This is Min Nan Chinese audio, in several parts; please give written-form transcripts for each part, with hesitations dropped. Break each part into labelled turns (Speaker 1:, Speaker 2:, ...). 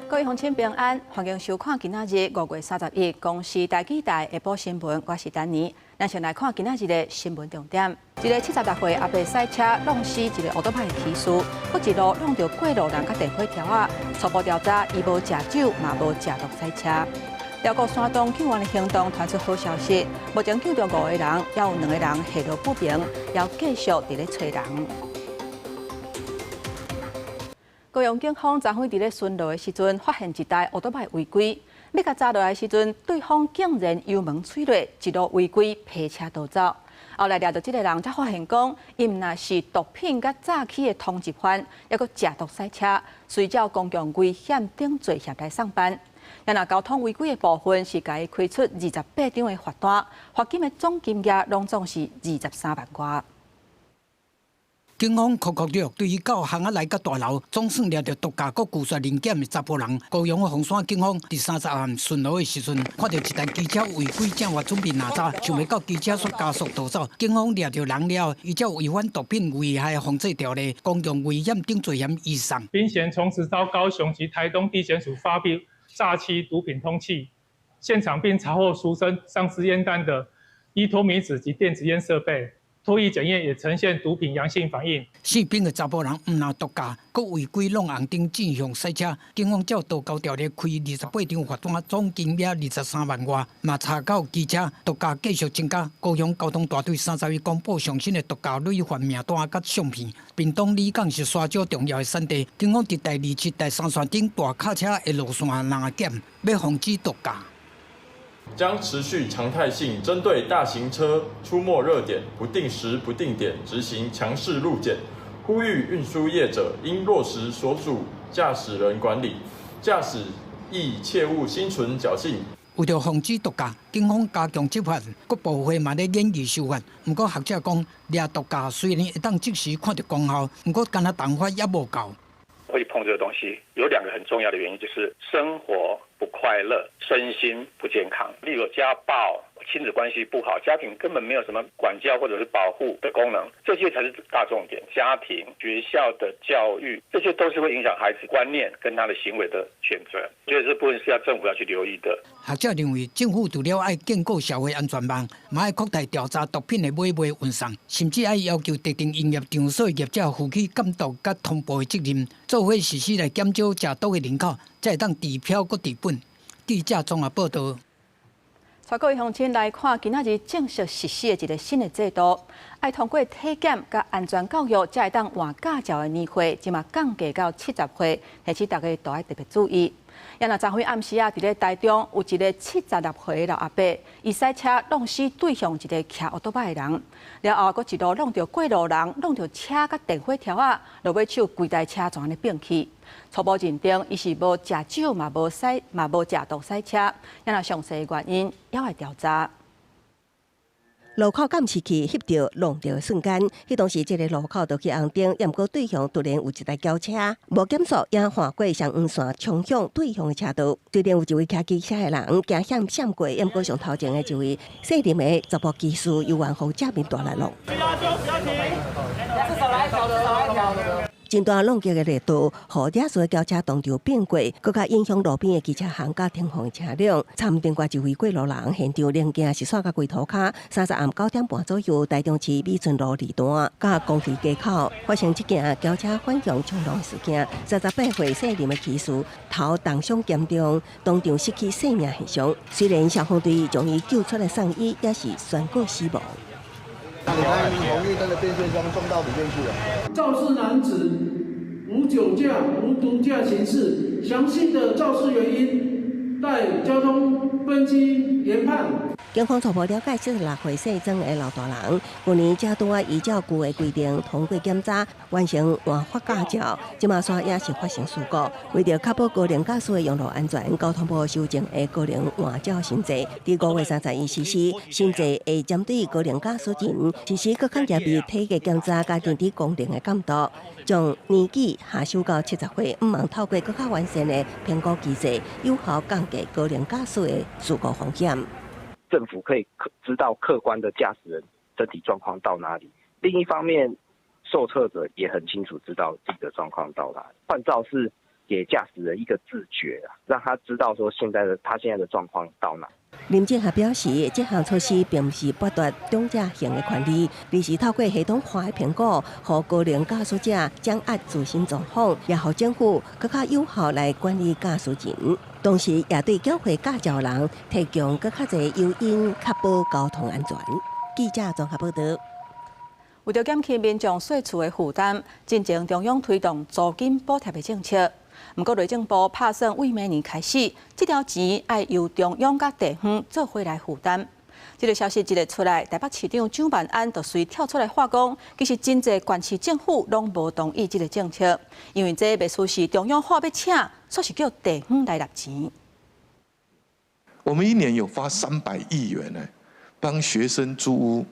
Speaker 1: 各位鄉親平安，歡迎收看今仔日5月31公視台語台下晡新聞，我是丹妮。咱先來看今仔日的新聞重點。一个76歲阿伯駛車挵死一个歐多擺的騎士，閣一路挵著過路人佮電火柱仔。初步調查，伊無食酒，嘛無食毒駛車。寮國山東救援的行動傳出好消息，目前救著五个人，猶有兩个人下落不明，猶繼續佇咧揣人。高雄警方昨昏佇咧巡邏的時陣，發現一台歐多擺違規，欲共查落來的時陣，對方竟然油門催落，一路違規騎車逃走。後來掠著這个人，才發現講，伊毋但是毒品佮詐欺的通緝犯，猶閣食毒駛車，隨照公共危險等罪嫌來送辦。若交通違規的部分是共伊開出28張的罰單，罰金的總金額攏總是23萬外。
Speaker 2: 警方確確著對於到巷仔內佮大樓，總算掠著毒駕閣拒絕臨檢的查埔人。高雄鳳山警方佇30暗巡邏的時陣，看著一台機車違規正活準備拿走，想袂到機車煞加速逃走。警方掠著人了，依照違反毒品危害防制條例、公共危險等罪嫌移送。
Speaker 3: 兵嫌從實遭高雄及台東地檢署發布詐欺毒品通緝，現場並查獲俗稱喪屍煙彈的依托咪酯及電子菸設備。唾液檢驗也呈現毒品陽性反應。
Speaker 2: 四名的查埔人毋但毒駕，閣違規挵紅燈進向駛車，警方照道交條例開28張罰單，總金額23萬外，嘛查到機車毒駕繼續增加。高雄交通大隊31公布上新的毒駕累犯名單佮相片。屏東里港是沙蕉重要的產地，警方佇台27、台三線頂大卡車的路線攔檢，欲防止毒駕。
Speaker 4: 將持續常態性針對大型車出沒熱點，不定時不定點執行強勢路檢，呼籲運輸業者應落實所屬駕駛人管理，駕駛亦切勿心存僥倖。
Speaker 2: 為著防止毒駕，警方加強執法，各部會嘛咧研議修法。毋過學者講，掠毒駕雖然會當即時看著功效，毋過干焦重罰猶無夠。
Speaker 5: 會碰這個東西，有兩個很重要的原因，就是生活不快樂，身心不健康。例如家暴、親子關係不好，家庭根本沒有什麼管教或者是保護的功能，這些才是大重點。家庭、學校的教育，這些都是會影響孩子觀念跟他的行為的選擇。所以這部分是要政府要去留意的。
Speaker 2: 學者認為，政府除了愛建構社會安全網，嘛愛擴大調查毒品的買賣運送，甚至愛要求特定營業場所的業者負起監督佮通報的責任，做伙實施來減少食毒的人口，才會當治標閣治本。記者綜合報道。
Speaker 1: 帶各位鄉親來看，今仔日正式實施的一个新的制度，愛通過體檢佮安全教育，才會當換駕照的年歲，這馬降低到70歲，提醒大家都愛特別注意。也若昨昏暗時啊，佇咧台中有一个76歲的老阿伯，伊駛車挵死對向一个騎歐多擺的人，了後閣一路挵著過路人，挵著車佮電火柱仔，落尾手規台車全呢變去。初步認定，伊是無食酒嘛無駛嘛無食毒駛車，也若詳細原因猶愛調查。
Speaker 6: 路口監視器翕著挵著的瞬間，彼當時這个路口就去紅燈，猶毋過對向突然有一台轎車，無減速，也橫過雙黃線，衝向對向的車道。雖然有一位騎機車的人驚險閃過，猶毋過上頭前的一位細林的查埔騎士猶原予正面大力挵。真大挵擊的力度，予惹事的轎車當場變過，閣較影響路邊的機車行佮停放的車輛。參另外一位過路人，現場零件是煞甲規塗跤。30暗9點半左右，台中市美村路二段佮公園街口發生這件轎車反向衝撞事件。38歲姓林的騎士頭重傷嚴重，當場失去生命現象。雖然消防隊將伊救出來送醫，也是宣告死亡。
Speaker 7: 你看紅綠燈的電線箱撞到裡面去了。
Speaker 8: 肇事男子無酒駕、無毒駕行駛，詳細的肇事原因待交通分析研判。
Speaker 6: 警方初步了解，76歲姓曾的老大人，舊年才拄仔依照舊的規定通過檢查，完成換發駕照，這馬煞也是發生事故。為著確保高齡駕駛的用路安全，交通部修正的高齡換照新制，佇5月31實施。新制會針對高齡駕駛人實施閣較嚴密體格檢查佮認知功能的監督，將年紀下修到70歲，向望透過閣較完善的評估機制，有效降低高齡駕駛的事故風險。
Speaker 9: 政府可以客知道客觀的駕駛人身體狀況到哪裡。另一方面，受測者也很清楚知道自己的狀況到哪裡。換照是給駕駛人一個自覺，讓他知道說現在的他現在的狀況到哪。
Speaker 6: 林正俠表示，這項措施並毋是剝奪長者行的權利，而是透過系統化的評估，予高齡駕駛者掌握自身狀況，也予政府閣較有效來管理駕駛人。同時，也對繳費駕照人提供閣較濟誘因，確保交通安全。記者綜合報道。
Speaker 1: 為著減輕民眾稅厝的負擔，進前中央推動租金補貼的政策。毋過內政部拍算為明年開始，這條錢愛由中央佮地方做伙來負擔。這个消息一个出來，台北市長蔣萬安就隨跳出來話講，其實真濟縣市政府攏無同意這个政策，因為這袂輸是中央話欲請，煞是叫地方來納錢。
Speaker 10: 我們一年有發300億元呢，幫學生租屋、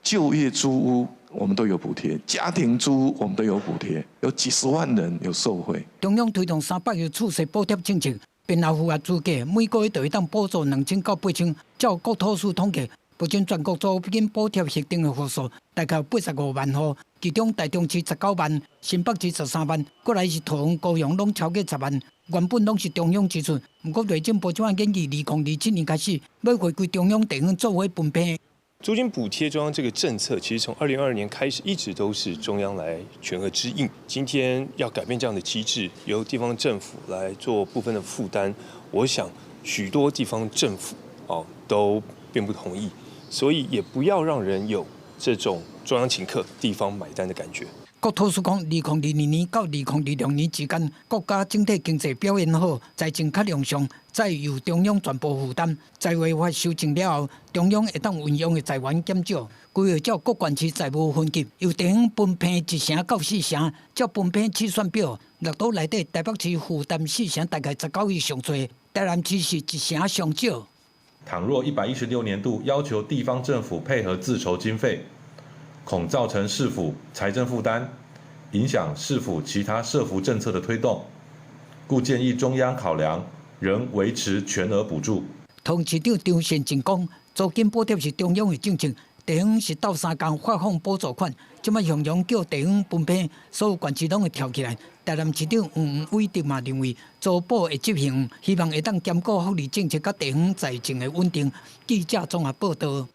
Speaker 10: 就業租屋，我們都有補貼，家庭租屋我們都有補貼，有幾十萬人有受惠。
Speaker 2: 中央推動300億厝稅補貼政策，變後符合資格，每個月就會當補助2000到8000。照國土署統計，目前全國租金補貼核定的戶數大概有85萬戶，其中台中市19萬，新北市13萬，過來是桃園、高雄，攏超過10萬。原本攏是中央支出，毋過內政部這擺建議，2027年開始欲回歸中央地方做伙分配。
Speaker 11: 租金補貼中央這個政策，其實從2022年開始，一直都是中央來全額支應。今天要改變這樣的機制，由地方政府來做部分的負擔，我想許多地方政府哦都並不同意，所以也不要讓人有這種中央請客、地方買單的感覺。
Speaker 2: 國土署講，2022年到2026年之間，國家整體經濟表現好，財政較良善，再由中央全部負擔。財劃法修正了後，中央會當運用的財源減少，規劃照各縣市財務分級，由地方分配1成到4成，照分配試算表，綠島內底台北市負擔四成，大概19億上濟，台南市是1成上少。
Speaker 12: 倘若116年度要求地方政府配合自籌經費，恐造成市府財政負擔，影響市府其他社福政策的推動，故建議中央考量仍維持全額補助。
Speaker 2: 桃園市長張善政講，租金補貼是中央的政策，地方是鬥相共發放補助款，這擺雄雄叫地方分配，所有縣市攏會跳起來。台南市長黃偉哲嘛認為，租補會執行，希望會當兼顧福利政策佮地方財政的穩定。記者綜合報道。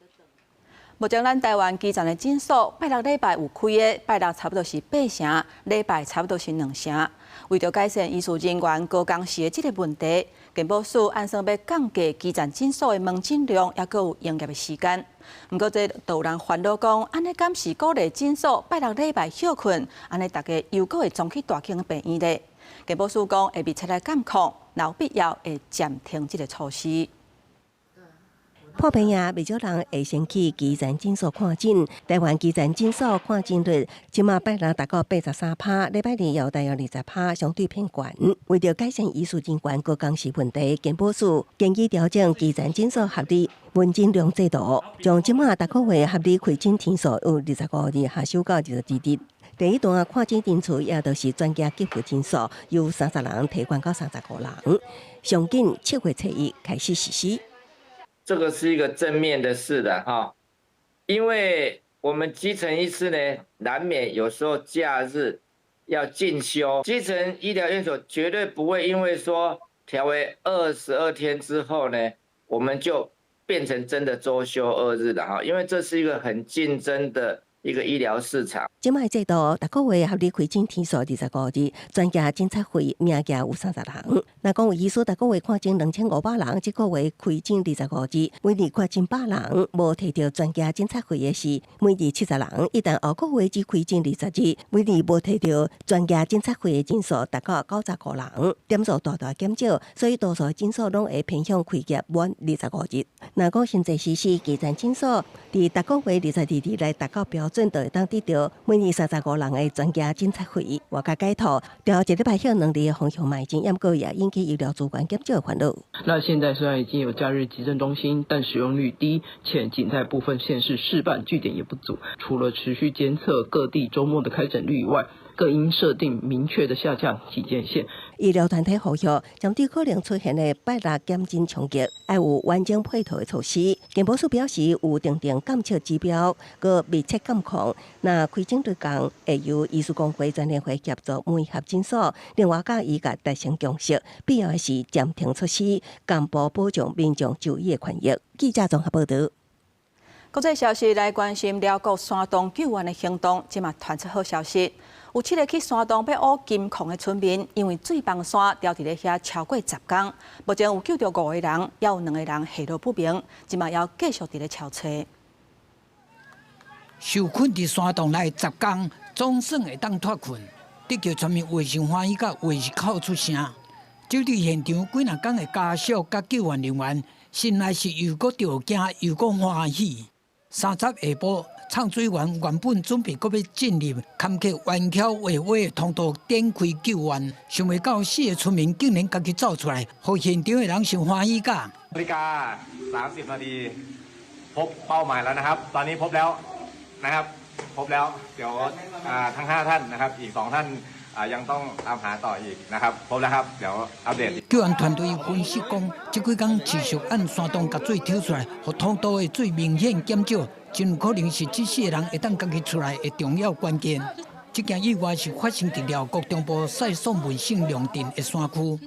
Speaker 1: 目前咱台灣基層的診所拜六禮拜有開的，拜六差不多是八成，禮拜差不多是兩成。為著改善醫事人員高工時的這个問題，健保署按算欲降低基層診所的門診量，抑閣有營業的時間。毋過這就有人煩惱講，按呢敢是鼓勵診所拜六禮拜歇睏，按呢大家又閣會傱去大間病院咧？健保署講會密切來監控，若有必要會暫停這个措施。
Speaker 6: 破病也袂少人會先去基層診所看診。台灣基層診所看診率，這馬拜六達到83趴，禮拜二有大約20趴，相對偏懸。為著改善醫事人員高工時問題，健保署建議調整基層診所合理門診量制度，將這馬逐個月合理開診天數由25日下修到22日。第一段看診人次，也就是專家給付診所，由30人提懸到35人，上緊7月初1開始實施。
Speaker 13: 這個是一個正面的事的哈，因為我們基層醫師呢，難免有時候假日要進修，基層醫療院所絕對不會因為說調為22天之後呢，我們就變成真的週休2日了哈，因為這是一個很競爭的一個醫療市場。
Speaker 6: 這擺制度，逐個月合理開診天數25日，專家診察費名額有30人。若講有醫師逐個月看診2500人，這個月開診25日，每日看診100人，無提著專家診察費的是每日70人。一旦後個月只開診20日，每日無提著專家診察費的人數達到95人，點數大大減少，所以多數診所攏會偏向開業滿25日。若講現在實施基層診所，佇逐個月22日來達到標準，就會當得著每年35人的專家診察費，外加解套，調一禮拜歇兩日的方向邁進，毋過也引起醫療資源減少的煩惱。
Speaker 14: 那現在雖然已經有假日急症中心，但使用率低，且僅在部分縣市試辦，據點也不足。除了持續監測各地週末的開診率以外，更應設定明確的下降警戒線。
Speaker 6: 醫療團體呼籲，針對可能出現的拜六檢診衝擊，愛有完整配套的措施。健保署表示，有訂定監測指標，閣密切監控。若開診對工，會由醫師公會全聯會協助媒合診所，另外佮醫界達成共識，必要時暫停措施，同步保障民眾就醫的權益。記者綜合報導。
Speaker 1: 國際消息來關心寮國山洞救援的行動，這馬傳出好消息，有七个去山洞欲挖金礦的村民，因為水崩山牢佇咧遐超過10工，目前有救著五个人，猶有兩个人下落不明，這馬猶繼續佇咧搜揣。
Speaker 2: 受困佇山洞內10工，總算會當脫困。得救村民有的是歡喜甲，有的是哭出聲。針對現場幾若工的家屬佮救援人員，心內是又閣著驚又閣歡喜。30下晡，送水員原本準備閣欲進入坎坷彎曲彎彎的通道展開救援，想袂到四个村民竟然家己走出來，予現場的人傷歡喜甲。
Speaker 15: นาฬิกา30นาทีพบเป้าหมายแล้วนะครับตอนนี้พบแล้วนะครับพบแล้วเดี๋ยวทั้ง5ท่านนะครับอีก2ท่านยังต้องตามหาต่ออีกนะครับพบแล้วครับเดี๋ยวอัปเดต
Speaker 2: 救援團隊分析講，這幾工持續按山洞共水抽出來，予通道的水明顯減少，真有可能是這四個人會當家己出來的重要關鍵。這件意外是發生佇寮國中部賽宋文省龍鎮的山區。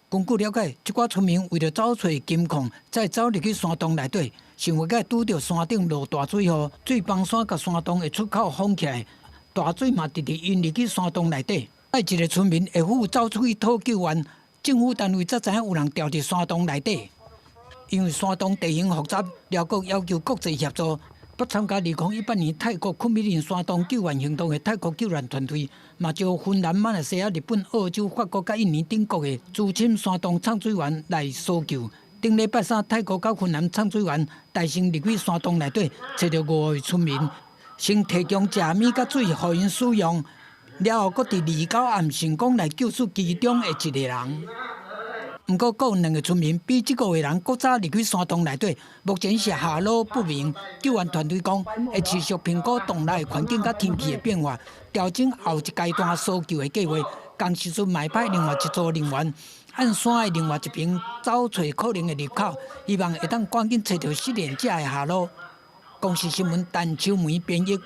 Speaker 2: 根據了解，這寡村民為著走揣金礦，才走入去山洞內底，想袂到拄著山頂落大水雨，水崩山共山洞的出口封起來，大水嘛直直淹入去山洞內底。愛一个村民下午走出去討救援，政府單位才知影有人牢佇山洞內底。因為山洞地形複雜，寮國要求國際協助。捌參加2018年泰國昆美林山洞救援行動的泰國救援團隊，嘛招芬蘭、馬來西亞、日本、澳洲、法國佮印尼等國的資深山洞送水員來搜救。頂禮拜三，泰國佮芬蘭送水員帶先入去山洞內底，揣著五位村民，先提供食物佮水予𪜶使用，了後閣佇29暗成功來救出其中的一個人。毋過，閣有兩个村民比這五个人閣早入去山洞內底，目前是下落不明。救援團隊講，會持續評估洞內環境佮天氣的變化，調整後一階段搜救的計劃。仝時陣嘛會派另外一組人員，按山的另外一邊走揣可能的入口，希望會當趕緊揣著失聯者的下落。公視新聞陳秋梅編譯。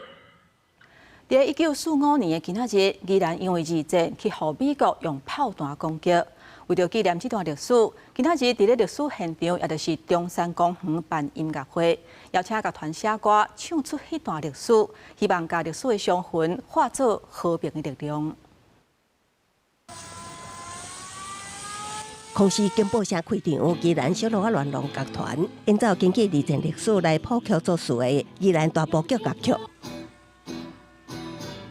Speaker 1: 佇1945年的今仔日，宜蘭因為二戰去予美國用炮彈攻擊。為著紀念這段歷史，今仔日佇咧歷史現場，也就是中山公園辦音樂會，邀請樂團寫歌，唱出彼段歷史，希望共歷史的傷痕化做和平的力量。
Speaker 6: 空襲警報聲開場，宜蘭小鷺仔亂龍樂團演奏根據二戰歷史來譜曲作詞的宜蘭大暴擊樂曲。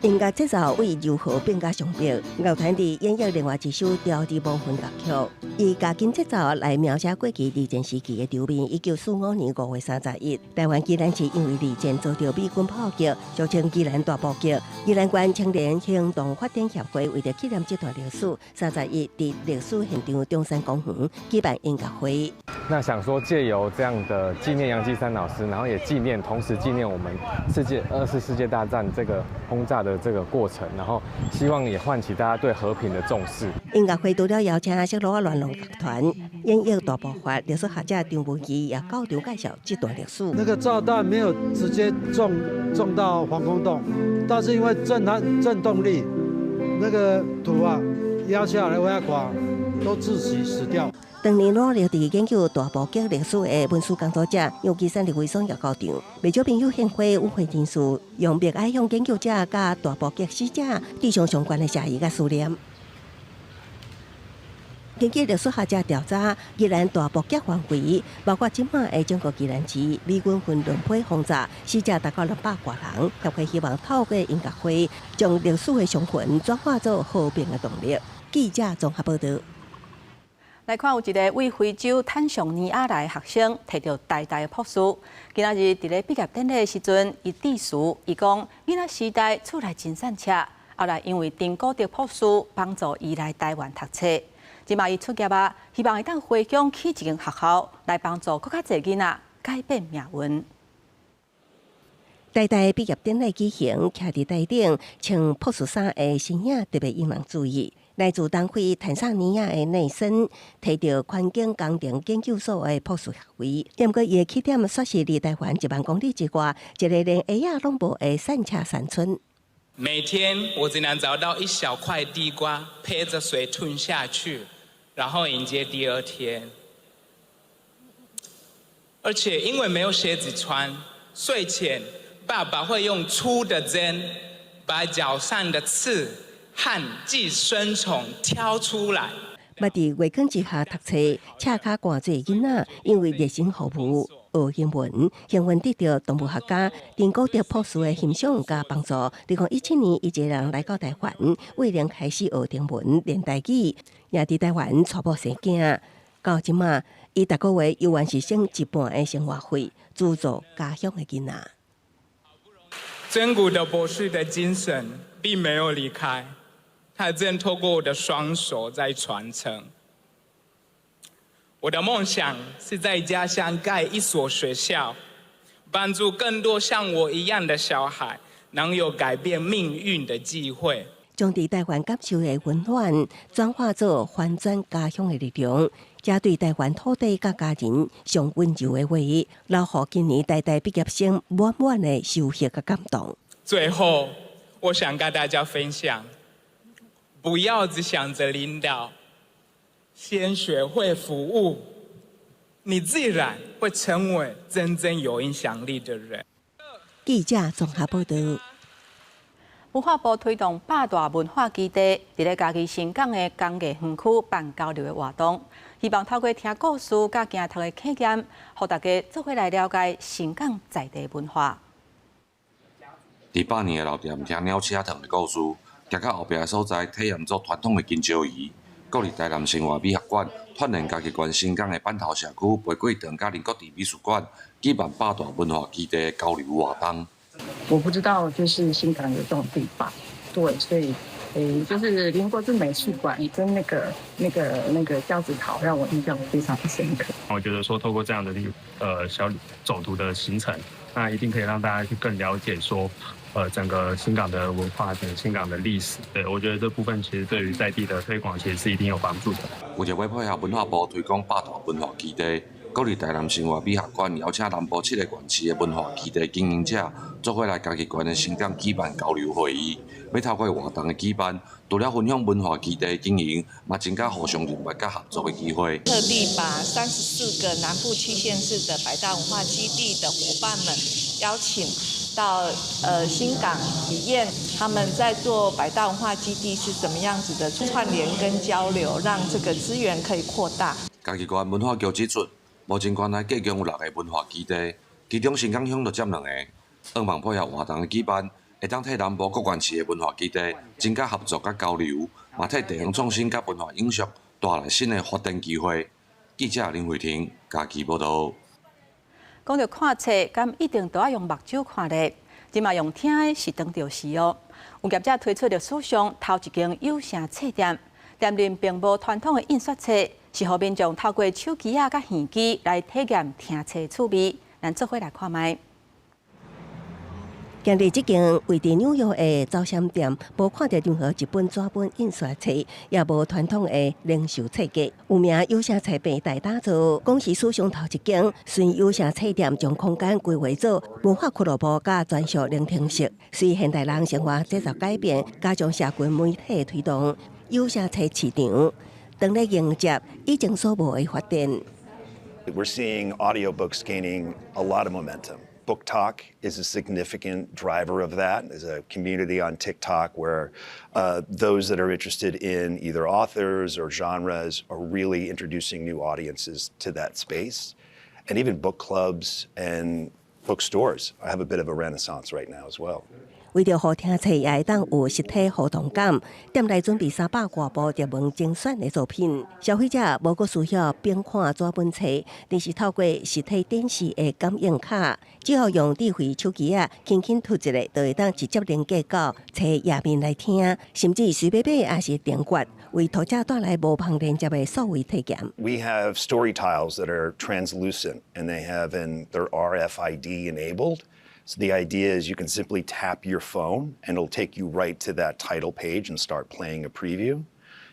Speaker 6: 音樂節奏為柔和變較上白，樂團佇演繹另外一首調之亡魂樂曲，以加緊節奏來描寫過去二戰時期的場面。1945年5月31，台灣宜蘭市因為二戰遭著美軍炮擊，俗稱宜蘭大暴擊。宜蘭縣青年行動發展協會為著紀念這段歷史，31佇歷史現場中山公園舉辦音樂會。
Speaker 16: 那想說藉由這樣的紀念楊繼山老師，然後也紀念，同時紀念我們世界二次世界大戰這個轟炸的這個過程，然後希望也喚起大家對和平的重視。
Speaker 6: 音樂會除了邀請小鷺仔亂龍樂團演繹大爆發，歷史學者張文基也到場介紹這段歷史。
Speaker 8: 那個炸彈沒有直接撞到防空洞，但是因為震撼震動力，那個土啊壓下來，會垮，都窒息死掉。
Speaker 6: 當年努力佇研究大暴擊歷史的文史工作者楊基山、李維松也到場，袂少朋友獻花，與會人士用默哀向研究者佮大暴擊死者致上相關的謝意佮思念。根據歷史學者調查，宜蘭大暴擊範圍包括這馬的整個宜蘭市，美軍分兩批轟炸，死者達到200多人。協會希望透過音樂會，將歷史的傷痕轉化做和平的動力。記者綜合報導。
Speaker 1: 來看有一个對非洲坦桑尼亞來的學生，提著台大的博士。今仔日佇咧畢業典禮的時陣，伊致辭，伊講囡仔時代厝內真散赤，後來因為丁古德博士幫助伊來台灣讀冊。這馬伊出業啊，希望會當回鄉起一間學校，來幫助閣較濟囡仔改變命運。
Speaker 6: 台大畢業典禮舉行，徛佇台頂穿博士衫的身影特別引人注意。來自東非坦桑尼亞的內森，提著環境工程研究所的博士學位。毋過伊的起點煞是離台灣1萬公里之外，一个連鞋仔攏無的散赤山村。
Speaker 17: 每天我只能找到一小塊地瓜，配着水吞下去，然後迎接第二天。而且因為沒有鞋子穿，睡前爸爸會用粗的針把腳上的刺和寄生蟲挑出來。
Speaker 6: 捌佇月光之下讀冊，赤跤汗水的囡仔，因為熱心服務學英文，幸運得著動物學家陳國德博士的欣賞佮幫助。2017年，伊一个人來到台灣，為零開始學中文、練台語，也佇台灣娶某生囝。到這馬，伊逐個月猶原是省一半的生活費，資助家鄉的囡仔。
Speaker 17: 曾古德博士的精神並沒有離開，他正透過我的雙手在傳承。我的夢想是在家鄉蓋一所學校，幫助更多像我一樣的小孩，能有改變命運的機會。
Speaker 6: 將佇台灣感受的溫暖，轉化做翻轉家鄉的力量，這對台灣土地佮家人上溫柔的話，留予今年台大畢業生滿滿的收穫佮感動。
Speaker 17: 最後，我想跟大家分享，不要只想着領導，先學會服務，你自然會成為真正有影響力的人。
Speaker 6: 記者綜合報道。
Speaker 1: 文化部推動百大文化基地，佇咧嘉義新港的工藝園區辦交流的活動，希望透過聽故事佮行頭的體驗，予大家做伙來了解新港在地文化。
Speaker 18: 佇百年的老店聽鳥鼠仔糖的故事，行到後壁的所在體驗做傳統的金蕉魚。國立台南生活美學館串聯嘉義縣新港的板頭社區玫瑰堂佮林國治美術館，舉辦百大文化基地的交流活動。
Speaker 19: 我不知道，就是新港有這種地方，對，所以，誒，就是林國治美術館跟那個膠紙陶，讓我印象非常深刻。
Speaker 20: 我覺得說，透過這樣的小走讀的行程，那一定可以讓大家去更了解說，整個新港的文化，整個新港的歷史。對，我覺得這部分其實對於在地的推廣，其實是一定有幫助的。
Speaker 18: 為著欲配合文化部推廣百大文化基地，國立台南生活美學館邀請南部七个縣市的文化基地經營者，做伙來嘉義縣的新港舉辦交流會議。欲透過活動的舉辦，除了分享文化基地的經營，嘛增加互相認識佮合作的機會。
Speaker 21: 特地把34個南部七縣市的百大文化基地的夥伴們邀請到新港體驗他們在做百大文化基地是怎麼樣子的串聯跟交流，讓這個資源可以擴大。
Speaker 18: 嘉義縣文化局指出，目前縣內計共有六个文化基地，其中新港鄉就佔兩個。向望配合活動的舉辦，會當替南部各縣市的文化基地增加合作佮交流，嘛替地方創新佮文化永續帶來新的發展機會。記者林慧婷嘉義報導。
Speaker 1: 講著看冊，敢一定都愛用目睭看咧？這馬用聽的是當著時哦。有業者推出歷史上頭一間有聲冊店，店內並無傳統的印刷冊，是予民眾透過手機仔佮耳機來體驗聽冊趣味。咱做伙來看覓。
Speaker 6: 今日這間位佇紐約的早餐店，無看著任何一本紙本印刷冊，也無傳統的零售冊架。有名有聲冊平台打造，講是史上頭一間隨有聲冊店將空間規劃做文化俱樂部佮專屬聆聽室，隨現代人生活節奏改變，加上社群媒體推動有聲冊市場，當咧迎接以前所無的發展。
Speaker 22: We're seeing audiobooks gaining a lot of momentum. BookTok is a significant driver of that. There's a community on TikTok where those that are interested in either authors or genres are really introducing new audiences to that space. And even book clubs and bookstores have a bit of a renaissance right now as well.
Speaker 6: 為著予聽冊也會當有實體互動感，店內準備300外部熱門精選的作品，消費者無閣需要邊看紙本冊，而是透過實體電視的感應卡，只要用智慧手機仔輕輕揬一下，就會當直接連結到冊頁面來聽，甚至隨買買抑是訂閱，為讀者帶來無縫連接的數位體驗。
Speaker 22: We have story tiles that are translucent and they're RFID enabled. So the idea is you can simply tap your phone and it'll take you right to that title page and start playing a preview.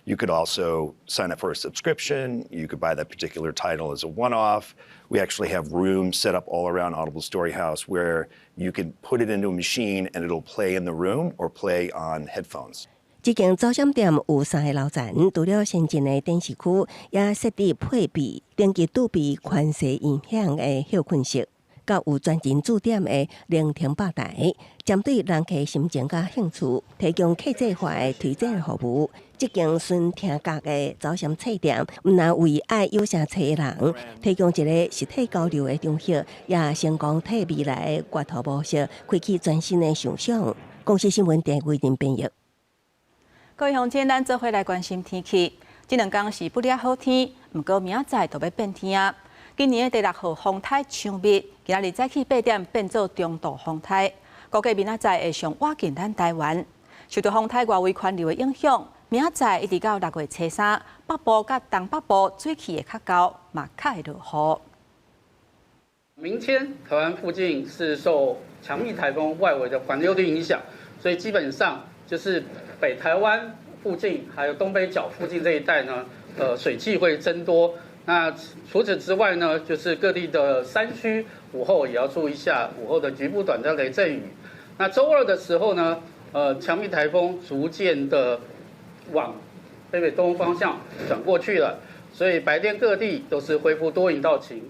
Speaker 22: You could also sign up for a subscription. You could buy that particular title as a one-off. We actually have rooms set up all around Audible Storyhouse where you can put it into a machine and it'll play in the room or play on headphones.
Speaker 6: 這間早閃店有三个樓層，除了先進的展示區，也設置配備頂級杜比寬聲音響的歇睏室，佮有專人駐點的聆聽吧台，針對人客心情佮興趣，提供客製化的推薦服務。這間純聽覺的早閃冊店，毋但為愛有聲冊的人提供一个實體交流的場合，也成功替未來的閱讀模式開啟全新的想象。公視新聞鄭偉仁編譯。
Speaker 1: 各位鄉親，咱做伙來關心天氣。這兩工是不哩好天，毋過明仔載就欲變天啊。今年的第六號風颱強密，今仔日早起8點變做中度風颱，估計明仔載會上倚近咱台灣。受著風颱外圍環流的影響，明仔載一直到6月初三，北部佮東北部水氣會較厚，嘛較會落雨。
Speaker 3: 明天台灣附近是受強密颱風外圍的環流的影響，所以基本上就是北台灣附近還有東北角附近這一帶呢，水汽會增多。那除此之外呢，就是各地的山區午後也要注意一下午後的局部短暫雷陣雨。那週二的時候呢，強密颱風逐漸的往北北東方向轉過去了，所以白天各地都是恢復多雲到晴。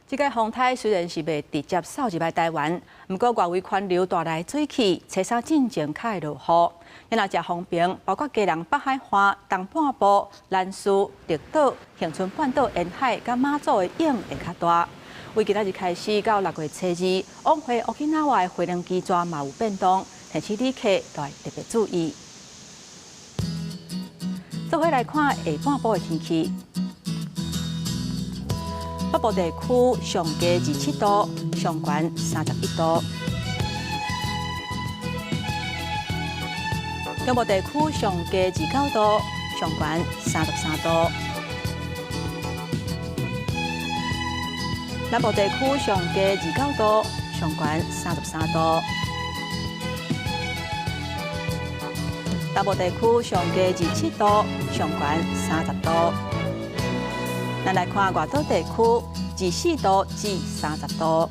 Speaker 1: 這個風颱雖然是袂直接掃入來台灣，毋過外圍環流帶來水汽，初三進前較會落雨。若誠方便，包括基隆北海岸、東半部、蘭嶼、綠島、恆春半島沿海，佮馬祖的湧會較大。為今仔日開始到6月初二，往回沖繩的飛行機閘嘛有變動，提醒旅客都愛特別注意。做伙來看下半晡的天氣。北部地區上低27度，上懸31度；中部地區上低29度，上懸33度；南部地區上低29度，上懸33度；東部地區上低27度，上懸30度。咱來看外島地區，24度至30度。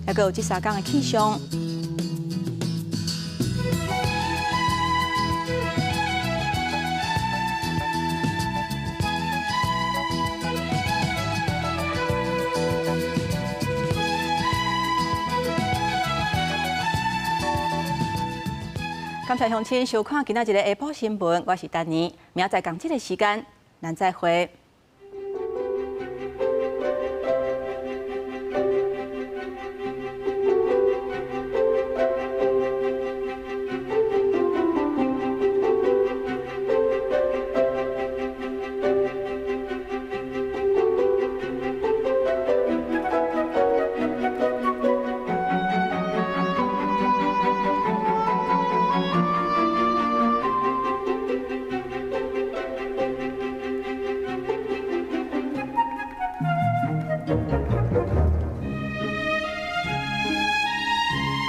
Speaker 1: 抑閣有這三工的氣象。感謝鄉親收看今仔日的下晡新聞，我是丹妮，明仔載仝這个時間，咱再會。